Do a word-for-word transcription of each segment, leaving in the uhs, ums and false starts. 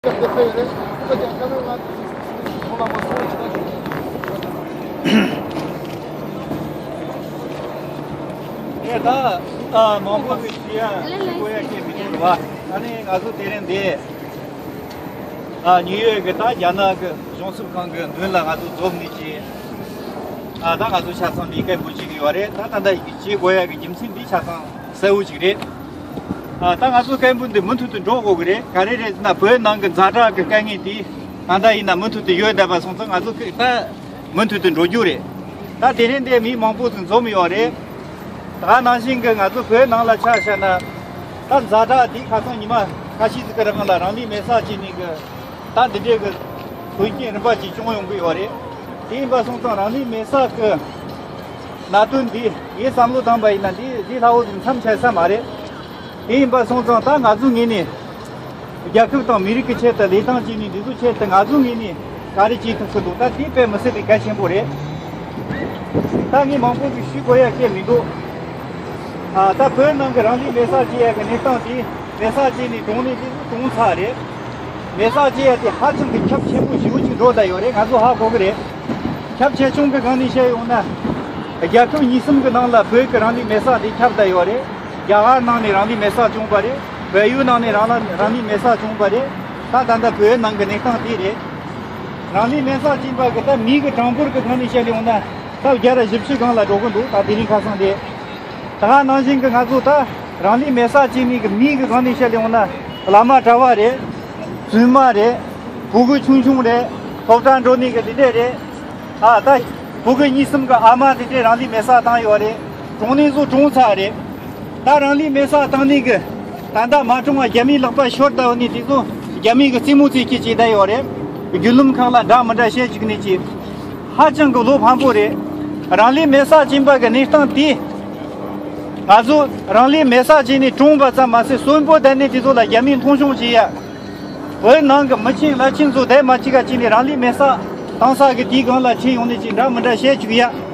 ད་ཨ་མང་པོ་ཞིག་ཞུ་ཡ་ཞུ་དགོས་ཡ་ཁྱད་མི་འདུག་བ། ཨ་ནི་ང་ཚོ་དེ་རིང་འདི་ཨ་ནིའུ་ཡོག་གི་ད་རྒྱ་ནག་གི་གཞུང་ཚབ་ཁང་གི་མདུན་ལ་ང་ཚོ་འཛོམས་ནས་ཅི་ཨ་ད་ང་ཚོ་ཆ་ཚང་འདི་སྐད་འབོད་བྱེད་ཀྱི་ཡོད་རེད། ད་ད་ལྟ་བྱེད་དགོས་ཡ་གི་རྒྱུ་མཚན་འདི་ཆ་ཚང་གསལ་བོ་ཅིག་རེད། ཨ་ད་ང་ཚོ་སྐད་འབོད་འདི་མུ་མཐུད་དུ་འགྲོ་དགོས་ཀྱི་རེད། ག་རེ་རེད་ཟེར་ན་བོད་ནང་གི་ཛ་དྲག་གི་དཀའ་ངལ་དེ་ད་ལྟ་ཡིན་ན་མུ་མཐུད་དུ་ཡོད་བསྡད་པ་སོང་ཙང་ང་ཚོ་ད་མུ་མཐུད་དུ་འགྲོ་རྒྱུ་རེད། ད་དེ་རིང་འདིར་མི་མང་པོ་ཞིག་འཛོམས་ཡོད་རེད། ད་ག་ནང་བཞིན་གྱི་ང་ཚོ་བོད་ནང་ལ་ཆ་བཞག་ན་ད་ཛ་དྲག་དེ་ཁ་སང་ཉི་མ་ཁ་ཤས་ཤིག་གི་རིང་ལ་རང་ལུས་མེ་སྲེག་བྱས་ནས་གི་ད་འདི་འདྲའི་གི་དོན་རྐྱེན་རིམ་པ་ཅིག་བྱུང་ཡོང་གི་ཡོད་རེད། དེ་ཡིན་པ་སོང་ཙང་རང་ལུས་མེ་སྲེག་གི་གནད་དོན་འདི་ངས་བསམ་བློ་བཏང་པ་ཡིན་ན་འདི་འདི་སླ་བོ་ཞིག་མཚམས་ཆད་ས་མ་རེད། དེ་ཡིན་པ་སོང་ཙང་ད་ང་ཚོའི་ངོས་ནས་རྒྱལ་ཁབ་དང་མི་རིགས་ཀྱི་ཆེད་དུ་ལས་སྟངས་བྱས་ནས་འདི་ཚོའི་ཆེད་དུ་ང་ཚོའི་ངོས་ནས་ག་རེ་བྱེད་ཐུབ་ཀྱི་འདུག་ད་དེ་དཔེ་མི་སྲིད་པའི་གལ་ཆེན་པོ་རེད། ད་ངས་མང་པོ་ཞིག་ཞུ་དགོས་ཡ་གལ་མི་འདུག་ཨ་ད་བོད་ནང་གི་རང་ལུས་མེ་སྲེག་བྱེད་ཡ་གི་གནས་སྟངས་དེ་མེ་སྲེག་བྱས་ནས་གྲོངས་ནས་དེ་གྲོངས་ཚར་རེད། མེ་སྲེག་བྱེད་ཡ་དེ་ཧ་ཅང་གི་ཁྱབ་ཆེན་པོ་ཞེ་པོ་ཅིག་འགྲོ་བསྡད་ཡོད་རེད། ང་ཚོ་ཧ་གོ་གི་རེད། ཁྱབ་ཆེ་ཆུང་གི་སྒང་ནས་བཤད་ཡོང་ན། རྒྱལ་ཁབ་གཉིས་གསུམ་གྱི་ནང་ལ་བོད་ཀྱི་རང་ལུས་མེ་སྲེག་དེ་ཁྱབ་བསྡད་ཡོད་རེད། རྒྱ་གར་ནང་ནས་རང་ལུས་མེ་སྲེག་བྱུང་བ་རེད། བལ་ཡུལ་ནང་ནས་རང་ལ་རང་ལུས་མེ་སྲེག་བྱུང་བ་རེད། ད་ད་ལྟ་བོད་ནང་གི་གནས་སྟངས་དེ་རེད། རང་ལུས་མེ་སྲེག་བྱས་པ་གི་ད་མི་གི་གྲངས་འབོར་གྱི་སྒང་ནས་བཤད་ཡོང་ན་ད་བརྒྱ་དང་བཞི་བཅུ་སྒང་ལ་འགྲོ་གི་འདུག་ད་དེ་རིང་ཁ་སང་དེ། ད་ག་ནང་བཞིན་གྱི་ང་ཚོ་ད་རང་ལུས་མེ་སྲེག་བྱས་མི་གི་མི་གི་སྒང་ནས་བཤད་ཡོང་ན་བླ་མ་གྲྭ་བ་རེད། བཙུན་མ་རེད། ཕྲུ་གུ་ཆུང་ཆུང་རེད། སློབ་གྲྭ་འགྲོ་ནི་གི་དེ་འདྲས་རེད། ཨ་ད་ཕྲུ་གུ་གཉིས་གསུམ་གི་ཨ་མ་དེ་འདྲས་རང་ལུས་མེ་སྲེག་བཏང་ཡོད་རེད། གྲོངས་ནི་ཚོ་གྲོངས་ཚར་རེད། ད་རང་ལུས་མེ་སྲེག་བཏང་ནི་གི་ད་ལྟ་མ་གྲོངས་པ་རྒྱ་མིའི་ལག་པ་ཤོར་བསྡད་ཡོད་ནི་དེ་ཚོ་རྒྱ་མི་གི་རྩེད་མོ་རྩེ་གི་བྱས་བསྡད་ཡོད་རེད། བརྒྱུད་ལམ་ཁག་ལ་འདྲ་མི་འདྲ་བཤད་བཅུག་ནི་ཅིག་ཧ་ཅང་གི་བློ་ཕམ་པོ་རེད། རང་ལུས་མེ་སྲེག་བྱས་པ་གི་གནས་སྟངས་དེ། ང་ཚོ་རང་ལུས་མེ་སྲེག་བྱས་ནས་གྲོངས་པ་ཙམ་མ་ཟད་གསོན་པོ་བསྡད་ནས་དེ་ཚོ་ལ་རྒྱ་མིས་མཐོང་ཆུང་བྱེད་ཡ། བོད་ནང་གི་མི་ཆེན་བླ་ཆེན་ཚོ་བསྡད་མ་བཅུག་ག་བྱས་ནས་རང་ལུས་མེ་སྲེག་བཏང་ས་གི་དེའི་སྒང་ལ་ཁྱེར་ཡོང་ནས་ཅིག་འདྲ་མི་འདྲ་བཤད་བཅུག་ཡ།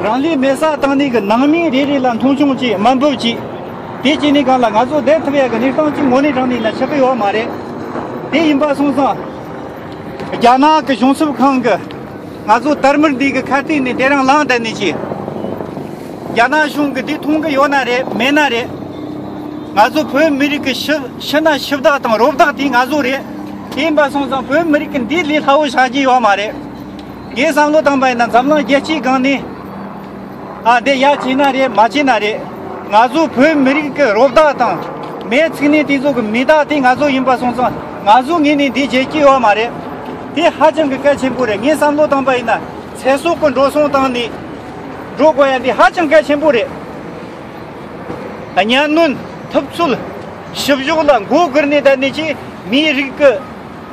རང་ལུས་མེ་སྲེག་བཏང་ནས་གི་ནང་མི་རེ་རེ་ལ་མཐོང་ཆུང་བྱེད་དམའ་འབེབས་བྱེད། དེ་བྱས་ནས་སྒང་ལ་ང་ཚོ་བསྡད་ཐུབ་ཡ་གི་གནས་སྟངས་ཅིག་དངོས་གནས་དྲང་གནས་ན་ཆགས་ཀྱི་ཡོད་མ་རེད། དེ་ཡིན་པ་སོང་ཙང་། རྒྱ་ནག་གི་གཞུང་ཚབ་ཁང་གི་ང་ཚོ་དར་དམར་འདི་གི་ཁ་གཏད་ནས་དེ་རིང་ལངས་བསྡད་ནས་ཅི། རྒྱ་ནག་གཞུང་གི་འདི་མཐོང་གི་ཡོད་ན་རེད་མེད་ན་རེད། ང་ཚོ་བོད་མི་རིགས་ཀྱི་ཕྱི་ཕྱི་ནང་ཞབས་བདག་དང་རོགས་བདག་དེ་ང་ཚོ་རེད། དེ་ཡིན་པ་སོང་ཙང་བོད་མི་རིགས་ཀྱི་འདི་ལས་སླ་བོ་ཆགས་ཀྱི་ཡོད་མ་རེད། ངས་བསམ་བློ་བཏང་པ་ཡིན་ན་འཛམ་གླིང་རྒྱལ་སྤྱིའི་སྒང་ནས། ཨ་དེ་ཡ་བྱས་ན་རེད་མ་བྱས་ན་རེད། ང་ཚོ་བོད་མི་རིགས་ཀྱི་རོགས་བདག་དང་། མེ་ཚིག་ནས་དེ་ཚོ་གི་མི་བདག་དེ་ང་ཚོ་ཡིན་པ་སོང་ཙང་ང་ཚོ་ངོས་ནས་འདི་བྱེད་ཀྱི་ཡོད་མ་རེད། དེ་ཧ་ཅང་གི་གལ་ཆེན་པོ་རེད། ངས་བསམ་བློ་བཏང་པ་ཡིན་ན་ཚེ་སྲོག་གི་འགྲོ་སོང་བཏང་ནས་འགྲོ་དགོས་ཡ་འདི་ཧ་ཅང་གལ་ཆེན་པོ་རེད། གཉའ་གནོན་ཐུབ་ཚོད་ཞིབ་འཇུག་ལ་མགོ་སྒུར་ནས་བསྡད་ནས་ཀྱི་མིའི་རིགས་ཀྱི་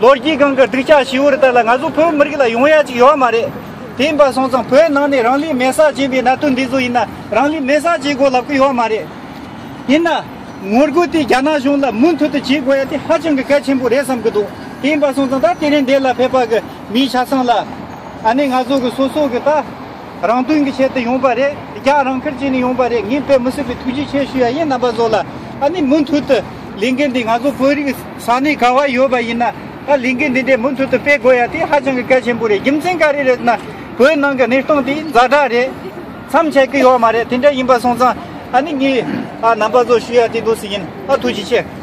ལོ་རྒྱུས་སྒང་གི་སྡུག་ཅག་ཞིག་ཡོད་རེད། ད་ལ་ང་ཚོ་བོད་མི་རིགས་ལ་ཡོང་ཡ་ཅིག་ཡོད་མ་རེད། དེ་ཡིན་པ་སོང་ཙང་བོད་ནང་ནས་རང་ལུས་མེ་སྲེག་བྱེད་པའི་གནད་དོན་འདི་ཚོ་ཡིན་ན་རང་ལུས་མེ་སྲེག་བྱེད་དགོས་ལབ་ཀྱི་ཡོད་མ་རེད། ཡིན་ན་ངོ་རྒོལ་དེ་རྒྱ་ནག་གཞུང་ལ་མུ་མཐུད་དུ་བྱེད་དགོས་ཡ་དེ་ཧ་ཅང་གི་གལ་ཆེན་པོ་རེད་བསམ་གྱི་འདུག་དེ་ཡིན་པ་སོང་ཙང་ད་དེ་རིང་འདི་ལ་ཕེབས་པ་གི་མིའི་ཆ་ཚང་ལ་ཨ་ནི་ང་ཚོ་གི་སོ་སོ་གི་ད། རང་དོན་གྱི་ཆེད་དུ་ཡོང་པ་རེད། རྒྱ་རང་ཁུར་བྱས་ནས་ཡོང་པ་རེད། ངས་དཔེ་མི་སྲིད་པའི་ཐུགས་རྗེ་ཆེ་ཞུ་ཡ་ཡིན། རྣམ་པ་ཚོ་ལ་ཨ་ནི་མུ་མཐུད་དུ་ལས་འགུལ་འདི་ང་ཚོ་བོད་རིགས་ས་གནས་ག་བ་ཡོད་པ་ཡིན་ན་ད་ལས་འགུལ་འདི་འདྲའི་མུ་མཐུད་དུ་སྤེལ་དགོས་ཡ་དེ་ཧ་ཅང་གི་གལ་ཆེན་པོ་རེད། རྒྱུ་མཚན་ག་རེ་རེད་ན་བོད་ནང་གི་གནས་སྟངས་དེ་ཛ་དྲག་རེད། མཚམས་ཆད་ཀྱི་ཡོད་མ་རེད། དེ་འདྲ་ཡིན་པ་སོང་ཙང་ཨ་ནི་ངས་ཨ་རྣམ་པ་ཚོ་ཞུ་ཡ་དེ་འདུག་སེ་ཡིན། ཨ་ཐུགས་རྗེ་ཆེ།